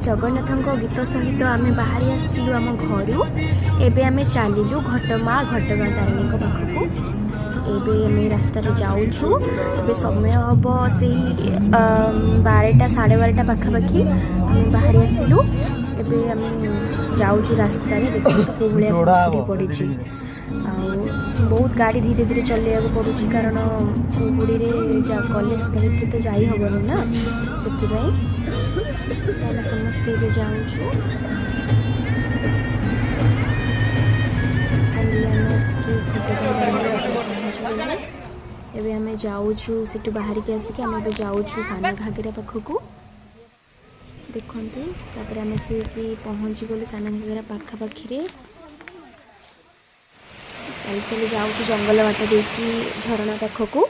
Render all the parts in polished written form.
ଜଗନ୍ନାଥଙ୍କ ଗୀତ ସହିତ ଆମେ ବାହାରି ଆସିଥିଲୁ ଆମ ଘରୁ। ଏବେ ଆମେ ଚାଲିଲୁ ଘଟଗାଁ ତାରିଣୀଙ୍କ ପାଖକୁ। ଏବେ ଆମେ ରାସ୍ତାରେ ଯାଉଛୁ। ଏବେ ସମୟ ହେବ ସେଇ 12ଟା 12:30 ପାଖାପାଖି। ଆମେ ବାହାରି ଆସିଲୁ। ଏବେ ଆମେ ଯାଉଛୁ ରାସ୍ତାରେ। ଦେଖନ୍ତୁ କେଉଁ ଭଳିଆ କୁହୁଡ଼ି ପଡ଼ିଛି ଆଉ ବହୁତ ଗାଡ଼ି ଧୀରେ ଧୀରେ ଚଲେଇବାକୁ ପଡ଼ୁଛି, କାରଣ କୁହୁଡ଼ିରେ ଗଲେ ସେମିତି ତ ଯାଇ ହେବନି ନା, ସେଥିପାଇଁ। ତ ଆମେ ସମସ୍ତେ ଏବେ ଯାଉଛୁ। ଫାଇନାଲି ଆମେ ଆସିକି ଘଟଗାଁ ତାରିଣୀ ପାଖରେ ପହଞ୍ଚିଗଲୁ। ଏବେ ଆମେ ଯାଉଛୁ, ସେଠୁ ବାହାରିକି ଆସିକି ଆମେ ଏବେ ଯାଉଛୁ ସାନ ଘାଗେରା ପାଖକୁ। ଦେଖନ୍ତୁ, ତାପରେ ଆମେ ଆସିକି ପହଞ୍ଚିଗଲୁ ସାନ ଘାଗେରା ପାଖାପାଖିରେ। ଚାଲି ଚାଲି ଯାଉଛୁ ଜଙ୍ଗଲ ବାଟ ଦେଇକି ଝରଣା ପାଖକୁ।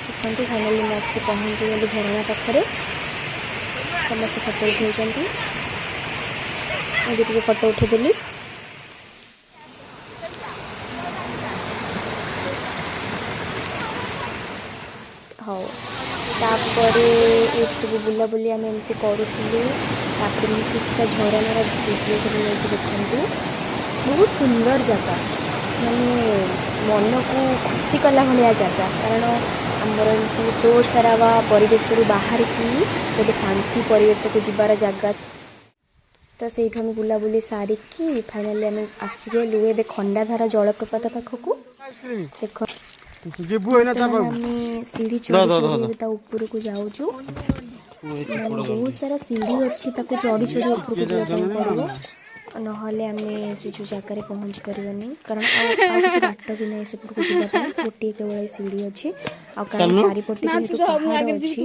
ଦେଖନ୍ତୁ, ଫାଇନାଲି ଆମେ ଆସିକି ପହଞ୍ଚିଗଲୁ ଝରଣା ପାଖରେ। ସମସ୍ତେ ଫଟୋ ଉଠେଇଛନ୍ତି। ମୁଁ ବି ଟିକେ ଫଟୋ ଉଠେଇଦେଲି। ହଉ, ତାପରେ ଏଇଠି ସବୁ ବୁଲାବୁଲି ଆମେ ଏମିତି କରୁଥିଲୁ। ତାପରେ ମୁଁ କିଛିଟା ଝରଣାର ଭିଡ଼ିଓ ସବୁ ନେଇକି, ଦେଖନ୍ତୁ, ବହୁତ ସୁନ୍ଦର ଜାଗା, ମାନେ ମନକୁ ଖୁସି କଲା ଭଳିଆ ଜାଗା। କାରଣ ଆମର ଏମିତି ଶୋର ସରାବା ପରିବେଶରୁ ବାହାରିକି ଗୋଟେ ଶାନ୍ତି ପରିବେଶକୁ ଯିବାର ଜାଗା। ତ ସେଇଠୁ ଆମେ ବୁଲାବୁଲି ସାରିକି ଫାଇନାଲି ଆମେ ଆସିଗଲୁ ଏବେ ଖଣ୍ଡାଧାର ଜଳପ୍ରପାତ ପାଖକୁ। ଦେଖ, ଯିବୁ ଏଇନା ତା ବର୍ତ୍ତମାନ ପାଖକୁ। ଆମେ ସିଢ଼ି ଚଢ଼ି ଚଢ଼ି ଏବେ ତା ଉପରକୁ ଯାଉଛୁ। ମାନେ ବହୁତ ସାରା ସିଢ଼ି ଅଛି, ତାକୁ ଚଢ଼ି ଚଢ଼ି ଉପରକୁ ଯିବା ପାଇଁ ପଡ଼ିବ, ନହେଲେ ଆମେ ସେ ଯେଉଁ ଜାଗାରେ ପହଞ୍ଚି ପାରିବାନି। କାରଣ ଆଉ କିଛି ବାଟ ବି ନାହିଁ ସେପଟକୁ ଯିବା ପାଇଁ, ଗୋଟିଏ କେବଳ ଏଇ ସିଢ଼ି ଅଛି। ଆଉ କାରଣ ଚାରିପଟେ ଯେହେତୁ ପାହାଡ଼ ଅଛି,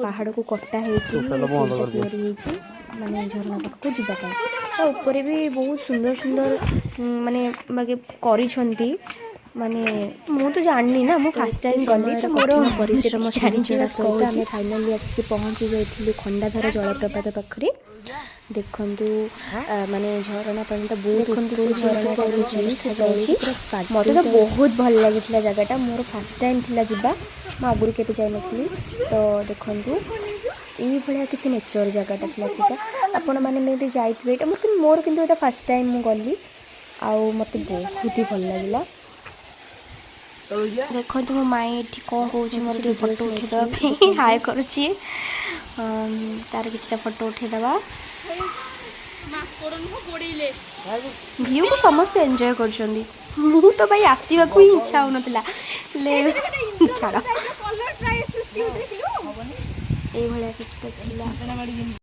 ପାହାଡ଼କୁ କଟା ହେଇକି ସିଢ଼ିଟା ତିଆରି ହେଇଛି, ମାନେ ଝରଣା ପାଖକୁ ଯିବା ପାଇଁ। ତା ଉପରେ ବି ବହୁତ ସୁନ୍ଦର ସୁନ୍ଦର ମାନେ ବାଗେ କରିଛନ୍ତି। ମାନେ ମୁଁ ତ ଜାଣିନି ନା, ମୁଁ ଫାର୍ଷ୍ଟ ଟାଇମ୍ ଗଲି, ତ ମୋର ପରିଶ୍ରମ ଜାଣିଛି ସହିତ ଆମେ ଫାଇନାଲି ଆସିକି ପହଞ୍ଚି ଯାଇଥିଲୁ ଖଣ୍ଡାଧାର ଜଳପ୍ରପାତ ପାଖରେ। ଦେଖନ୍ତୁ, ମାନେ ଝରଣା ପାଣିଟା ବହୁତ, ଦେଖନ୍ତୁ, ସେ ଝରଣାଟା ପଡୁଛି, ଦେଖାଯାଉଛି। ମୋତେ ତ ବହୁତ ଭଲ ଲାଗିଥିଲା ଜାଗାଟା। ମୋର ଫାର୍ଷ୍ଟ ଟାଇମ୍ ଥିଲା ଯିବା, ମୁଁ ଆଗରୁ କେବେ ଯାଇନଥିଲି। ତ ଦେଖନ୍ତୁ, ଏଇଭଳିଆ କିଛି ନେଚର୍ ଜାଗାଟା ଥିଲା ସେଇଟା। ଆପଣମାନେ ମେ ବି ଯାଇଥିବେ ଏଇଟା ମୋର କିନ୍ତୁ ଏଇଟା ଫାର୍ଷ୍ଟ ଟାଇମ୍ ମୁଁ ଗଲି ଆଉ ମୋତେ ବହୁତ ହି ଭଲ ଲାଗିଲା। ଦେଖନ୍ତୁ, ମୋ ମାଇଁ ଏଠି କ'ଣ କହୁଛି, ମୋର ଟିକେ ଫଟୋ ଉଠେଇଦେବା ପାଇଁ ହାଏ କରୁଛି। ତାର କିଛିଟା ଫଟୋ ଉଠେଇଦେବା। ଭିଉକୁ ସମସ୍ତେ ଏନ୍ଜୟ କରୁଛନ୍ତି। ମୁଁ ତ ଭାଇ ଆସିବାକୁ ହିଁ ଇଚ୍ଛା ହେଉନଥିଲା, ହେଲେ ଛାଡ଼, ଏଇଭଳିଆ କିଛିଟା ଥିଲା।